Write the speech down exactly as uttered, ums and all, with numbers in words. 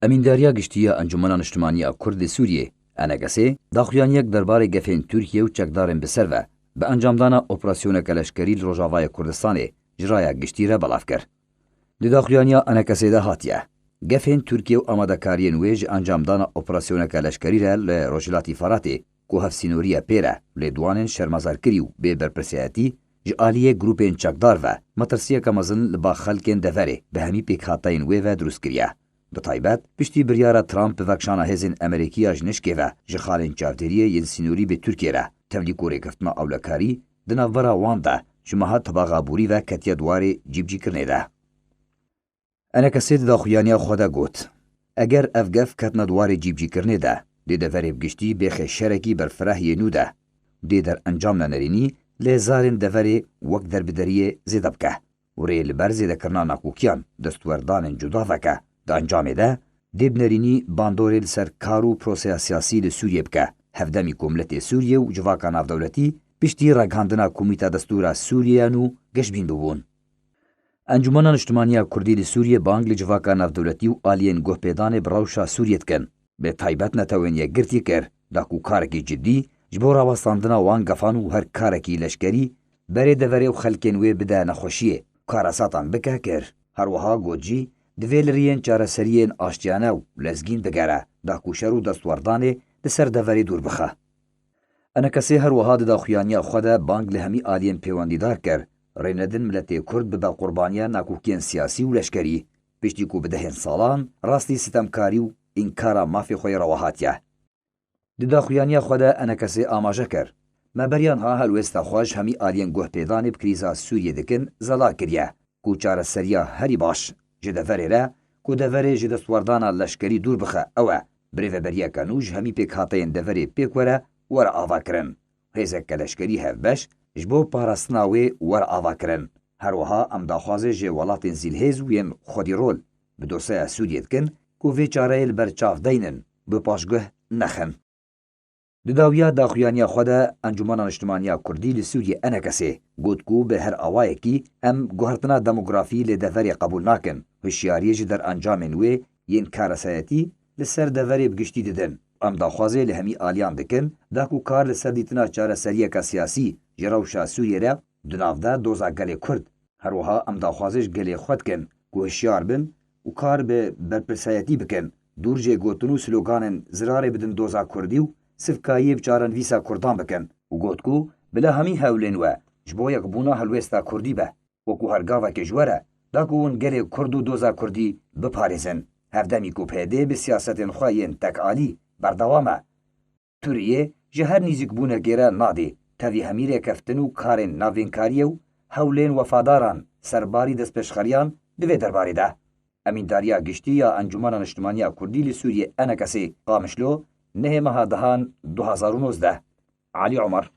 Emîndariya Giştî ya Encûmena Niştimanî ya Kurd li Sûriyê, ENKSê, daxuyaniyek derbarê gefên Tirkiye û çekdarên bi ser ve, bi encamdana operasyoneke leşkerî li Rojavayê Kurdistanê ji raya giştî re belav kir. Di daxuyaniya ENKSê de hatiye, gefên Tirkiye û amadekariyên wê ji encamdana operasyoneke leşkerî re li Rojhilatî Feratê, ku hevsînorî ye pê re, lê di wanên şermezarkirî û bê berpirsiyayetî ji aliyê grûpên çekdar ve metirsiyeke mezin li ba xelkên deverê bi hemî pêkhateyên wê ve dirust kiriye. Bi taybet, piştî biryara Trump bi vekşana hêzên Amerîkî ya ji nişkê ve ji xalên çavdêriyê yên sînorî bi Tirkiye re, tevlî ku rêkeftina ewlekarî di navbera wan de ji meha Tibaxa Borî ve ketiye di warê cîbicîkirinê de. ENKSê di daxuyaniya xwe de got, eger ev gef ketine di warê cîbicîkirinê de, dê deverê bi giştî bêxê şerekî berfireh yê nû de. Dê derencam nenerînî lê zarên deverê wek derbideriyê zêde bike û rê li ber zêdekirina nakokiyan destwerdanên cuda veke. Di encamê de dê bi nerînî bandorê li ser kar û proseya siyasî li Sûriyê bike, hevdemî ku miletê Sûriyê û civaka navdewletî piştî ragihandina Komîta Destûra Sûriyê ya nû geşbîn bibûn. Encûmena Niştimanî ya Kurdî li Sûriyê bang li civaka navdewletî û aliyên guhpêdanê bi rewşa Sûriyê dikin. Bi taybet Netewên Yekgirtî kir, da ku karekî cidî ji bo rawestandina wan gefan û her karekî leşkerî berê deverê û xelkên wê bide nexweşiyê, karasatan bike kir. Her wiha got jî, divê li riyên çareseriyên aştiyane û lezgîn bigere, da ku şer û destwerdanê li ser deverê dûr bixe. ENKSê her wiha di daxuyaniya xwe de bang li hemî aliyên pêwendîdar kir, rê nedin miletê Kurd bibe qurbaniya nakokiyên siyasî û leşkerî, piştî ku bi dehên salan rastî sitemkarî û înkara mafê xwe yê rewa hatiye. Di daxuyaniya xwe de ENKSê amaje kir, me beriya niha helwêsta xwe ji hemî aliyên guhpêdanê bi krîza Sûriyê dikin zelal kiriye, ku çareseriya herî baş ji deverê re, ku deverê ji destwerdana leşkerî dûr bixe, ew e, birêveberiyeke nû ji hemî pêkhateyên deverê pêk were, were avakirin. Hêzeke leşkerî hevbeş ji bo parastina wê were avakirin. Her wiha em daxwazê ji welatên zîlhêz û yên xwedîrol bi dosyaya Sûriyê dikin ku vê çareyê li ber çav deynin, bi paşguh nexin. Di dawiya daxuyaniya xwe de Encûmena Niştimanî ya Kurdî li Sûriyê, ENKSê, got ku bi her awayekî em guhertina demografî li deverê qebûl nakin, hişyariyê ji derencamên wê yên karesayetî li ser deverê bi giştî didin. Em daxwazê li hemî aliyan dikin, da ku kar li ser dîtina çareseriyeke siyasî ji rewşa Sûriyê re di nav de doza gelê Kurd. Her wiha em daxwazê ji gelê xwe dikin ku hişyar bin û kar bi berpirsayetî bikin, dûr jê gotin û sloganên zirarê bidin doza Kurdî û sivkayiyê bi çarenivîsa Kurdan bikin û got ku bila hemî hewlên we ji bo yekbûna helwêsta Kurdî be. Wekû her gavekê ji we re da ku hûn gelê Kurd û doza Kurdî biparêzin. Hevdemî ku P Y D bi siyasetên xwe yên tekalî berdewam e. Tiriyê ji her nîzîkbûnekê re nadê, tevî hemî rêkeftin û karên navînkariyê û hewlên wefadaran serbarî destpêşxeriyan di vê derbarê de. Emîndariya Giştî ya Encûmena Niştimanî ya Kurdî li Sûriyê, ENKSê, Qamişlo, nehê meha dehan du hazar û nozdeh. Alî Omer.